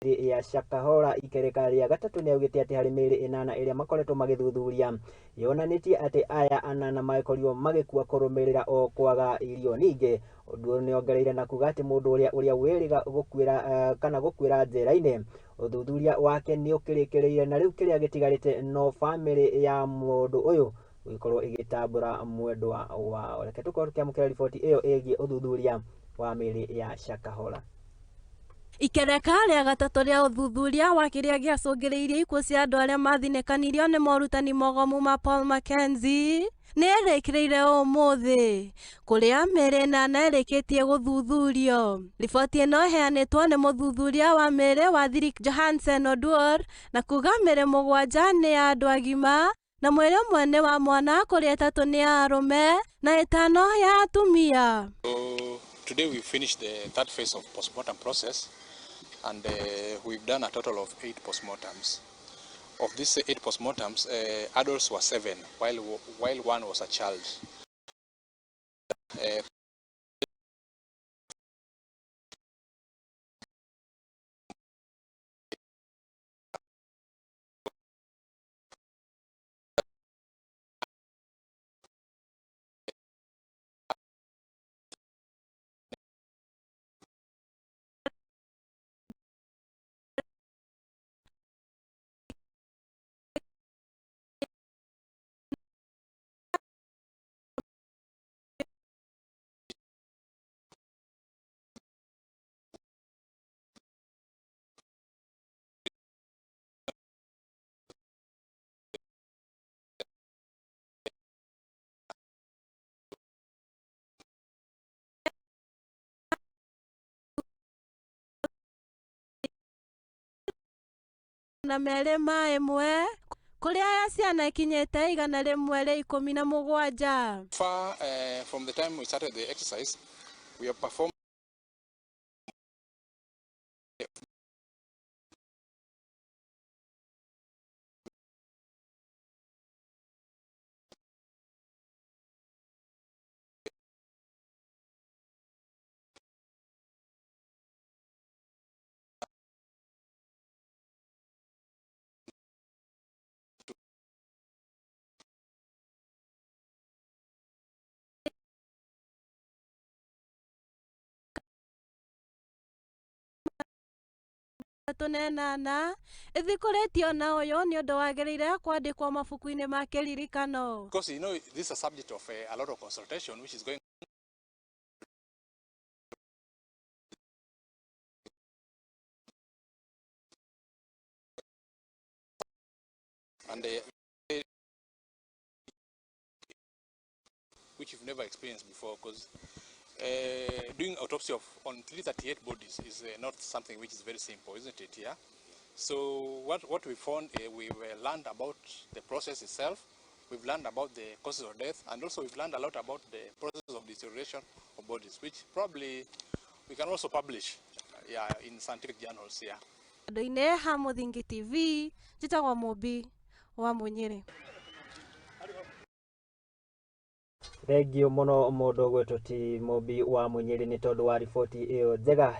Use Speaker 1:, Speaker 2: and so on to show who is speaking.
Speaker 1: Ya Shakahola ikereka rĩa gatatũ nĩaugĩte atĩ harĩ mĩĩrĩ 8 ĩrĩa makoretwo magĩthuthuria yonanĩtie atĩ aya 8 makorirwo magĩkua kũrũmĩrĩra o kwaga irio. Ningĩ Oduor nĩongereire na kuga atĩ mũndũ ũrĩa wĩrĩga gũkuĩra kana gũkuĩra njera-inĩ ũthuthuria wake nĩũkĩrĩkĩrĩire na rĩu kĩrĩa gĩtigarĩte no bamĩrĩ ya mũndũ ũyũ gũgĩkorwo ĩgĩtambũra mwendwa wao. Reke tũkorwo tũkĩamũkĩra riboti ĩyo ĩgiĩ ũthuthuria wa mĩĩrĩ ya Shakahola.
Speaker 2: Ikereka rĩa gatatũ rĩa ũthuthuria wa kĩrĩa gĩacũngĩrĩirie ikuũ cia andũ arĩa mathinĩkanirio nĩ morutani mogomu ma Paul Mackenzie nĩ ĩrĩkĩrĩire ũmũthĩ kũrĩa mĩĩrĩ 8 ĩrĩkĩtie gũthuthurio. Riboti ĩno ĩheanĩtwo nĩ mũthuthuria wa mĩĩrĩ Wathiri Johansen Oduor na kuga mĩĩrĩ 7 nĩ ya andũ agima na mwĩrĩ 1 nĩ wa mwana, kũrĩa 3 nĩ ya arũme na 5 ya atumia.
Speaker 3: So today we finished the third phase of postmortem process, and we've done a total of 8 postmortems. Of these 8 postmortems, adults were 7, while 1 was a child.
Speaker 2: Na merĩ ma 1 kũrĩa ya ciana ikinyĩte 117.
Speaker 3: Far, from the time we started the exercise, we have performed
Speaker 2: 38 ĩthikũrĩtio na ũyũ nĩ ũndũ wagĩrĩire kwandĩkwo mabuku-inĩ ma kĩririkano.
Speaker 3: Because you know this is a subject of a lot of consultation which is going and which you've never experienced before, because doing autopsy on 338 bodies is not something which is very simple, isn't it? Yeah. So what we found, we learned about the process itself, we've learned about the causes of death, and also we've learned a lot about the process of deterioration of bodies, which probably we can also publish, yeah, in scientific journals. Yeah.
Speaker 2: Andũ-inĩ ha Mũthingi TV, njĩtagwo Mũmbi wa Mũnyĩrĩ.
Speaker 1: Thengio mũno mũndũ ũgwĩtwo ti Mũmbi wa Mũnyĩrĩ nĩ tondũ wa riboti ĩyo njega.